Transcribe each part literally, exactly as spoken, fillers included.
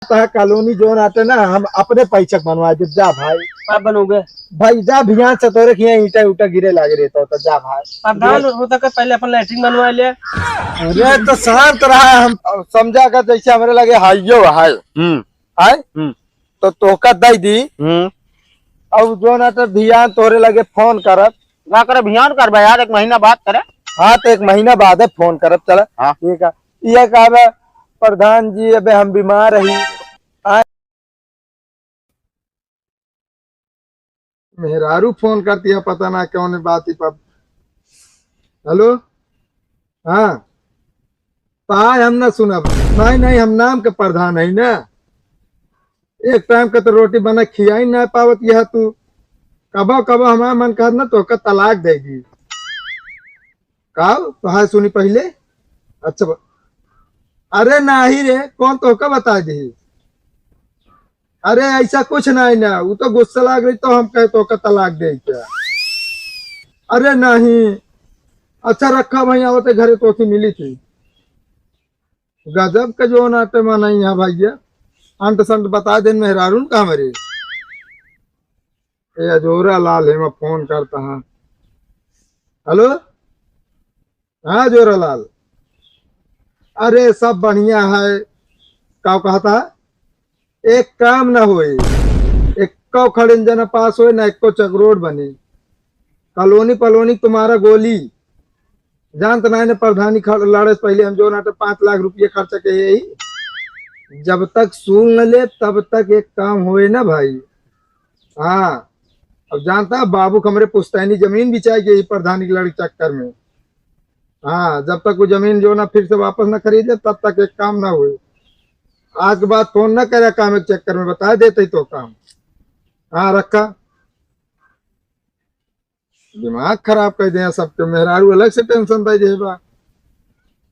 तह कॉलोनी जोन आटे ना, हम अपने पैसा क बनवा दे, जा भाई। का बनोगे? भाई जा, भियान से तोरे खिया ईंटा उटा गिरे लागे रहता होता, जा भाई। प्रधान होता का पहले अपन लैट्रिन बनवा ले। अरे तो शांत रहा, हम समझा कर जैसे हमरे लगे हाइयो है। हम्म। आय? हम्म। तो तोहका दई दी। हम्म। अब जोन आटे भियान तोरे लगे फोन करब। ना करे, भियान करबे यार, एक महीना बाद करे। हाँ, तो एक महीना बाद है फोन करब, चला। हाँ। ठीक है। ये कहबे, "प्रधान जी, अबे हम बीमार रही।" आ, मेहरारू फोन करती है, पता ना कौन बात ही पर। हेलो, हाँ, तो आय हम ना सुनब। नहीं, नहीं, हम नाम के प्रधान है ना। एक टाइम के तो रोटी बना खियाई ना पावत यह तू। कबो, कबो हमारा मन कर ना तोहका तलाक दे दी। का? तो हाय सुनी पहले। अच्छा ब-, अरे नाही रे, कौन तोहका बता दी? अरे ऐसा कुछ नहीं ना, वो तो गुस्सा लाग रही तो हम कहे तोहका तलाक दे क्या? अरे नहीं, अच्छा रखा भाई, आवते घरे तोहसे मिली थी। गजब का जोन आटे मनई है भैया, अंट संट बता देन मेहरारून का हमरे। ए अजोरा लाल हेमा फोन करता है। हेलो, हाँ जोरा लाल, अरे सब बढ़िया है। का कहता? एक काम ना होए, एको खड़िन जना पास होए ना, एको चकरोड बनी। कॉलोनी पलोनी तुम्हारा गोली। जानत नाहीं ने, प्रधानी खड़-, लड़े से पहिले हम जोन आटे पाँच लाख रुपये खर्च के यही। जब तक सूल न ले, तब तक एक काम होए ना भाई। हाँ, अब जानता है, बाबू के हमरे पुश्तैनी जमीन बिचाई गई प्रधानी के लड़े चक्कर में। हाँ, जब तक वो जमीन जो ना फिर से वापस ना खरीद ले, तब तक एक काम ना होए। आज के बाद फोन ना करे काम के चक्कर में, बता देते ही तो काम। हाँ, रखा। दिमाग खराब कर दिया सबके, मेहरारू अलग से टेंशन दे दे बा,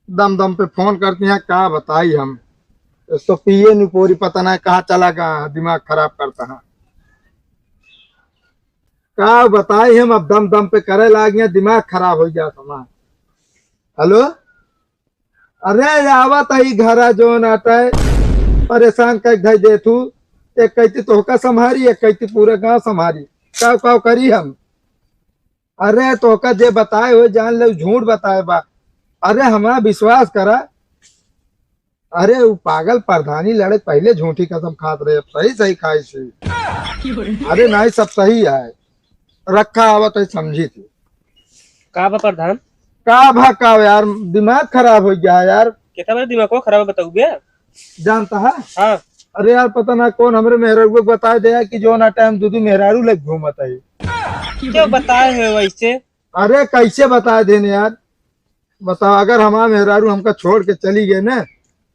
दम दम पे फोन करती हैं, का बताई हम। एक तो पिए नुपोरी पता ना कहाँ चला गया, दिमाग खराब करता है। का बताई हम, अब दम दम पे करे लाग गया, दिमाग खराब हो गया हमार। हेलो, अरे आवत है घरा जोन आटे, परेशान कर धई देथू। एक कहती तोहका संभारी, एक कहती पूरा गांव संभारी। काव काव करी हम? अरे तोहका जे बताए हो जान ले, झूठ बताए बा। अरे हमार विश्वास करा। अरे उ पागल प्रधानी लड़े पहिले झूठी कसम खात रहे, अब सही सही खाए से। अरे नहीं, सब सही है, रखा आवत है समझी थी। का बा प्रधान? का भा का यार, दिमाग खराब हो गया है यार। केतना बड़े दिमाग को खराब है, बताऊ बे? जानता है? हाँ। अरे यार, पता ना कौन हमरे मेहरारू को बताए दे यार कि जो ना टाइम दू दू मेहरारू लेके घूमत है। क्यों बताए है वैसे? अरे कैसे बताए देने यार, बताओ, अगर हमार मेहरारू हमका छोड़ के चली गए ना,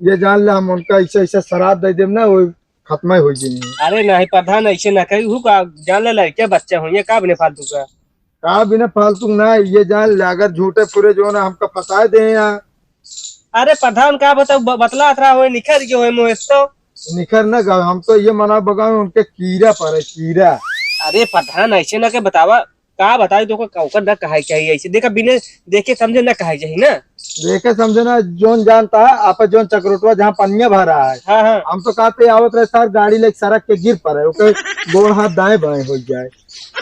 ये जान ले हम उनका ऐसे ऐसे शराब दे देम ना, वो खत्म हो जाएंगे। अरे नहीं प्रधान, ऐसे ना कही, हु का जान ले, लड़के बच्चे होंगे, का बिना फालतू का? का बिना फालतू ना, ये जान ले, अगर झूठे पूरे जो ना हमका फंसा दे यहाँ। अरे प्रधान, का बताऊ, ब-, बतलात रहा होए, निखर गयो होए मुँह से तो। निखर ना गए, हम तो ये मना बगान उनके कीड़ा पड़े, कीड़ा। अरे प्रधान, ऐसे ना के बतावा, का बताई तो का, ओकर ना कहाई चाहिए ऐसे। देखा, बिना देखे समझे ना कहाई चाहिए ना। देखे समझे ना, जोन जानता है, आप जोन चकरोटवा जहाँ पनिया भरा है। हाँ, हाँ। हम तो कहते आवत रहे सर, गाड़ी लेके सड़क के गिर पड़े, ओके गोड़ हाथ दाएं बाएं हो जाए।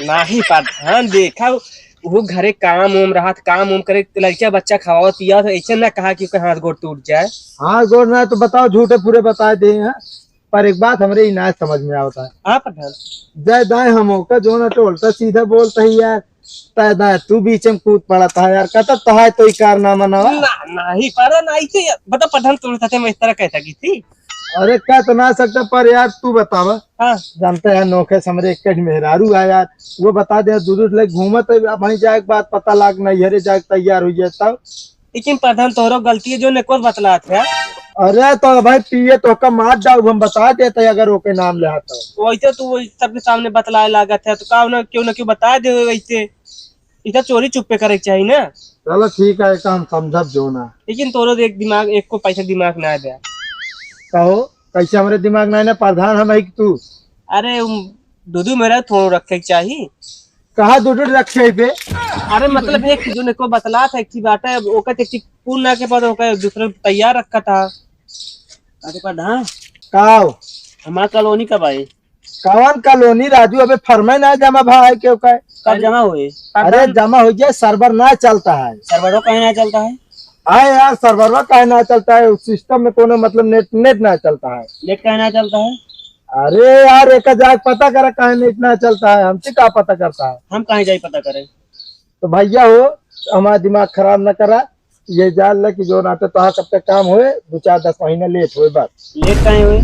नाही प्रधान, देखा, वो घरे काम उम रहत, काम उम करे, लड़का बच्चा खवावत, या तो ऐसे ना कहा कि ओकर हाथ गोड़ टूट जाए। हाथ गोड़ ना तो बताओ, झूठे पूरे बताए दे हैं। पर एक बात हमरे ही ना समझ में आवता है। हाँ प्रधान। जय दाय हम ओका जो ना तो उल्टा सीधा बोलता है यार, तय दाय तू बीच में कूद पड़ता है यार, कहता तो है तो ही कारनामा ना। ना, नहीं, पर ना ऐसे यार, बता प्रधान, तुम साथे में इस तरह कह सकी थी? अरे कह तो ना सकता, पर यार तू बतावा। हाँ। जानते हैं नोखे से हमरे एक ही मेहरारू है यार, वो बता दे दूध दूध ले घूमत है, अब वहीं जाए के बाद पता लाग नहीं हरे जाए के तैयार हो जाए तब। लेकिन प्रधान तोहरो गलती है जो ने कुछ बतलात है। अरे तो भाई पिए तो का मार जाऊ, हम बता देते अगर ओके नाम ले आता। वैसे तू वही सबके सामने बतलाए लागत है तो का ना क्यों ना क्यों बता दे वैसे। इधर चोरी चुप्पे करे के चाहिए ना। चलो ठीक है, एक हम समझब जो ना। लेकिन तोरो देख दिमाग, एक को पैसा दिमाग ना दे। कहो कैसे हमरे दिमाग ना है ना प्रधान हम है कि तू? अरे उम, दो दो मेरा थोड़ो रखे के चाहिए। कहा दो दो रखे है बे? अरे मतलब एक जो ने को बतलात है कि बाटा ओका ते पूर्ण ना के बाद ओका दूसरा तैयार रखा था। अरे प्रधान, काव? हमार कॉलोनी का भाई। कवन कॉलोनी राजू? अबे फॉर्मे ना जमा भा है क्यों का? कब जमा हुए? अरे जमा हो जाए, सर्वर ना चलता है। सर्वरो काहे ना चलता है? आए यार, सर्वरवा काहे ना चलता है? उस सिस्टम में कोनो मतलब नेट, नेट ना चलता है। नेट काहे ना चलता है? अरे यार, एक जाके पता करा काहे नेट ना चलता है, हमसे का पता करता है? हम काहे जाई पता करे? तो भैया हो, हमारा दिमाग खराब न करा। ये जान ले कि जो नाते तोहार सबके काम होए, दो चार दस महीना लेट होए बस। लेट काहे होए?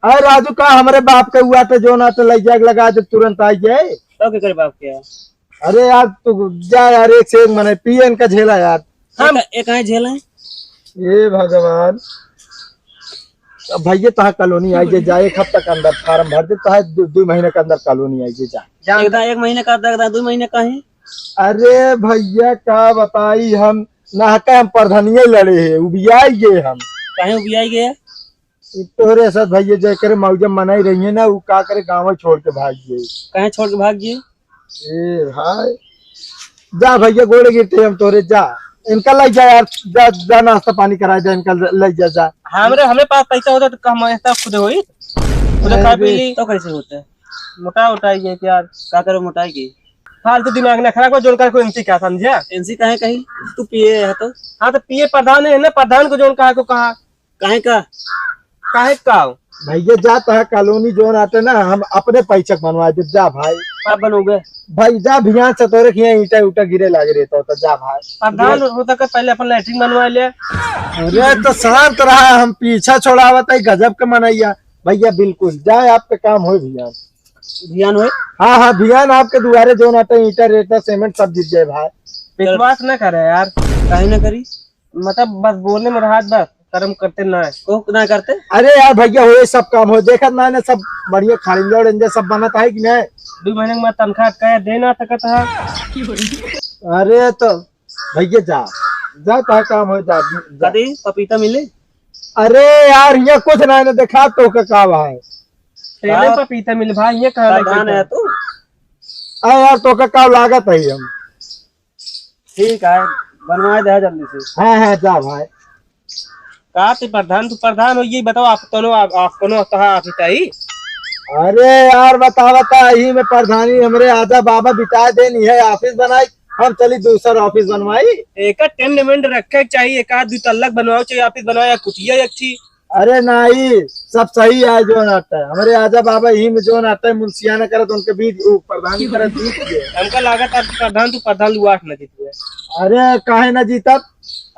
अरे राजू, का हमरे बाप के हुआ तो जो नाते लग जाए, लगा दे, तुरंत आ जाए। तो के करे बाप के है? अरे यार, तू जा यार, एक से एक मने पिए इनका झेला यार। हम एक, एक आए झेला है। ये भगवान, अब भैया तोहार कॉलोनी आई जे जा, एक हफ्ता के अंदर फॉर्म भर दे, तोहार दो, दो महीने के अंदर कॉलोनी आई जे जा। जा। एकदम एक महीने का, एकदम दो महीने का है। अरे भैया, का बताई हम, ना के हम प्रधानिये लड़े हैं, उबियाई गए हम। काहे उबियाई गए? ई तोहरे साथ भैया, जेकरे मौजा मनाई रही है ना, उ का करे, गाँव छोड़ के भाग गए। काहे छोड़ के भाग गए? ए भाई, जा भैया, गोड़ गिरते हम तोरे, जा। इनका ले जा यार, जा, जा नाश्ता पानी कराए दे, इनका ले जा, जा। हमरे, हमरे पास पैसा होता तो हम ऐसा खुद होई, खुद खा पी अरे। ली। तो कैसे होता है? मोटा उठाई गए यार। का करो मोटाई की? फालतू दिमाग ना खराब कर, जोन कर को एमसी का समझा? एमसी काहे कही? तू पिए है तो? हाँ तो पिए प्रधान है ना, प्रधान को जोन कहा को कहा। काहे का? काहे का? भैया जा, तोहार कॉलोनी जोन आटे ना, हम अपने पैसा के बनवा दे, जा भाई। का बनोगे? भाई जा, भियान से तोरे खिया ईंटा उटा गिरे लागे रहे तो, तो जा भाई। प्रधान हो सके पहले अपन लैट्रिन बनवा ले। अरे तो शांत रहा, हम पीछा छोड़ावत है, गजब के मनैया। भैया बिल्कुल जाए, आपके काम होए भियान। भियान होए? हाँ, हाँ, भियान आपके दुआरे जोन आटे, ईंटा रेता सीमेंट सब गिर जाए भाई। विश्वास न करे यार। काहे न करी? मतलब बस बोलने में रहा, बस कर्म करते ना है। को ना करते? अरे यार भैया, होए सब काम हो, देखत ना, ना सब बढ़िया खाड़िंजा उड़िंजा सब बनत है कि नहीं? दो महीने में तनख्वाह अटकाया, दे ना सकत है। अरे तो भैया जा, जा, तोहार काम हो जा, जा। कदी पपीता मिले? अरे यार, ये कुछ ना, ना देखा तो का, का भाई। तेरे का? पपीता मिले भाई, ये कहाँ प्रधान है तू? अरे यार, तो का, का लागत है हम? ठीक है, बनवा दे जल्दी से। हाँ, हाँ, जा भाई। का तू प्रधान, तू प्रधान हो, ये बताओ, आप दोनों, आप, आप दोनों कहाँ आप ही? अरे यार, बता, बता, यही में प्रधानी हमरे आजा बाबा बिता देनी है, ऑफिस बनाई, हम चली दूसर ऑफिस बनवाई। एक टेंट वेंट रखे के चाहिए, एक आध दो तल्लक बनवाओ चाहिए, ऑफिस बनवाओ या कुटिया एक थी। अरे नहीं, सब सही है जो नाता है। हमरे आजा बाबा यही में जो नाता है, मुंशियाना करत उनके बीच ऊ प्रधानी करत बीच गए। हमका लागत है प्रधान, तू प्रधान लुआठ न जीत गए। अरे काहे ना जीतब?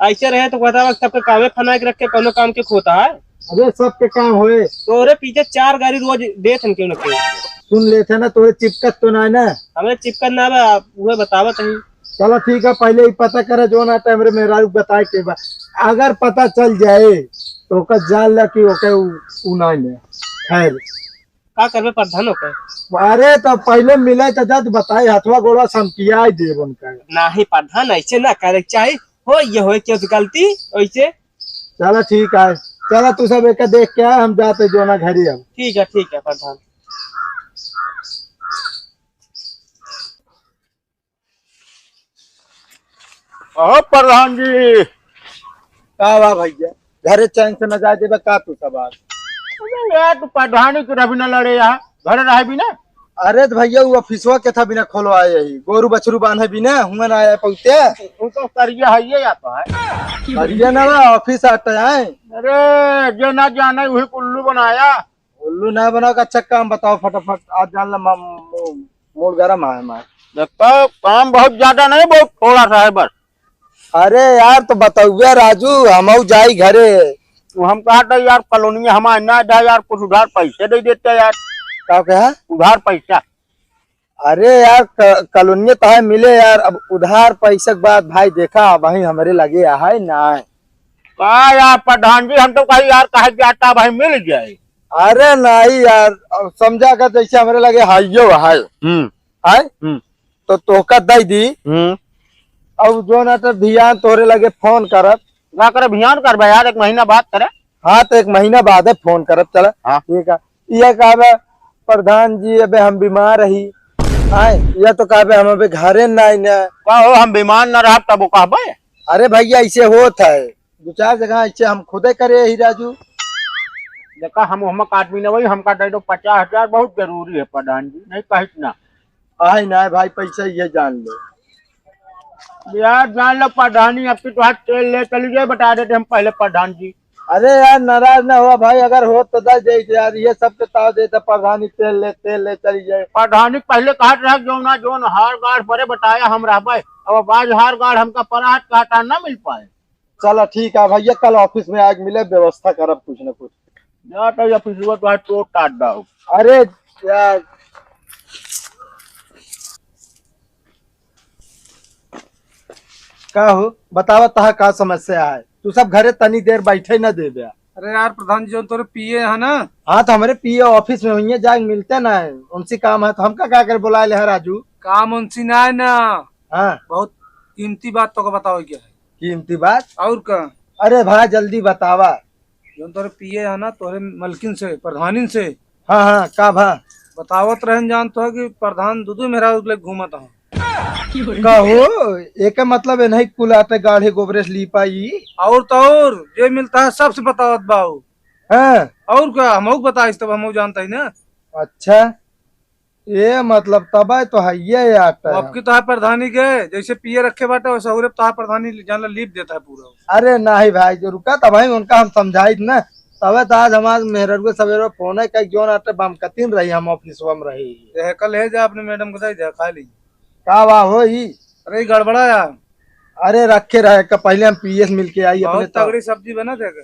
ऐसे रहे तो कहता वक्त सबके कामे फना के रख के कोनो काम के खोता है। अरे सबके काम होए। तोरे पीछे चार गाड़ी रोज देत हन क्यों ना क्यों। सुन लेते ना, तोरे चिपकत तो ना है ना? हमें चिपकत ना बा, उहे बतावत है। चलो ठीक है, पहले ही पता करे जो ना टाइम रे मेहरारू बताए के बा। अगर पता चल जाए तो ओकर जान ला कि ओके उ, उ ना है। खैर। का करबे प्रधान ओके? अरे तो पहले मिले तो जा तो बताए, हथवा गोड़वा समकिया देब उनका। नहीं प्रधान, ऐसे ना करे के चाही। हो ये होए क्यों गलती ऐसे? चला ठीक है, चला तू सब एक देख के आए, हम जाते जो ना घरी अब। ठीक है, ठीक है प्रधान। अहो प्रधान जी। का बा भैया, घरे चैन से न जाए देबे का तू सब आज? अरे यार, तू प्रधानी के रही ना लड़े यहाँ, घरे रहे भी ना। अरे तो भैया, वो ऑफिसवा के था बिना खोलवाए यही, गोरू बछरू बांधे बिना, हुआ ना आया पहुँचे। तू तो करिया है, ये या तो है। करिया ना बा, ऑफिस आते हैं। अरे, जे ना जाने वही उल्लू बनाया। उल्लू ना बनाओ, अच्छा काम बताओ फटाफट, आज जान ला मा-, मू-, मूड गरम है हमारा। देखो, काम बहुत ज्यादा नहीं, बहुत थोड़ा सा है बस। अरे यार, तो बताओ राजू, हम जाई घरे। तो हम कहा था यार, कॉलोनी में हमारे ना जाए यार, कुछ उधार पैसे दे देते यार। का कहा? उधार पैसा। अरे यार, क-, कॉलोनिये तो है मिले यार, अब उधार पैसे के बाद भाई देखा, वही हमरे लगे है ना। का यार प्रधान जी, हम तो कही यार, कहे जाता भाई मिल जाए। अरे नहीं यार, अब समझा कर जैसे हमरे लगे हाइयो है। हम्म। है? हम्म। तो तोहका दे दी। हम्म। अब जो ना तो भियान तोहरे लगे फोन करब। ना करे, भियान करबे यार, एक महीना बाद करे। हाँ, तो एक महीना बाद है फोन करब, चला। हाँ। ठीक है। ये कहबे, "प्रधान जी, अबे हम बीमार रही।" आए, या तो कहबे, "हम अबे घरे ना आई ना।" का हो, हम बीमार ना रहब तब वो कहबे? अरे भैया, ऐसे होत है, दो चार जगह ऐसे हम खुदे करे ही राजू। देखा, हम हमक आदमी न वही, हमका दे दो पचास हजार, बहुत जरूरी है प्रधान जी, नहीं कहित ना। आहे ना भाई, पैसा ये जान लो। यार जान लो प्रधानी, अब की तो हाथ तेल ले चली जाए, बता देते हम पहले प्रधान जी। अरे यार, नाराज ना हुआ भाई, अगर हो तो दे दे यार, ये सब के ताव देता प्रधानी, तेल ले, तेल ले चली जाए। प्रधानी पहले कहत रहा, जो ना जोन हार गाड़ परे बताया हम रहबे, अब आज हार गाड़ हमका परात कहता ना मिल पाए। चलो ठीक है भैया, कल ऑफिस में आके मिले, व्यवस्था करब कुछ ना कुछ। जा तो ये पिछुआ तो आज तोड़ काट दो। अरे यार, का हो, बतावा तहा का समस्या है? तू सब घरे तनी देर बैठे न देबे। अरे यार प्रधान जी, जो तोरे पीए है ना। हाँ, तो हमारे पीए ऑफिस में हुई है, जाके मिलते ना है, उनसे काम है, तो हमका का करे बुलाए ले है राजू? काम उनसे ना है ना। हाँ। बहुत कीमती बात तोके बतावे के है। कीमती बात? और का? अरे भाई जल्दी बतावा। जौन तोरे पीए है ना, तोरे मलकिन से, प्रधानिन से। हाँ, हाँ, का भा? बतावत रहन जानत हो कि प्रधान दू दू मेहरारू लेके घूमत हो। का हो? एके मतलब ए नहीं कुल आटे गाढ़े गोबरे से लीपा ई? और तो और, जे मिलता है सबसे बतावत बाऊ। हाँ। और का, हमहू बताइस तब हमहू जानता ही ना। अच्छा। ए मतलब तबे तो है ये यार वो time। अब की तो है प्रधानी के, जैसे पीए रखे बाटे वैसे उरे तो है प्रधानी जान ला लीप देता है पूरा। अरे नहीं भाई, जो रुका तब ही उनका हम समझाई ना, तबे तो आज हमार मेहररुआ सवेरे फोन है कई जोन आटे बमकतीन रही, हम ऑफिस में रही। ये कल है जा अपने मैडम को दे दे खा ली। का बा हो ई? अरे ई गड़बड़ा यार। अरे रखे रहे का पहले हम पीएस मिल के आई अपने बहुत तब। तगड़ी सब्जी बना देगा।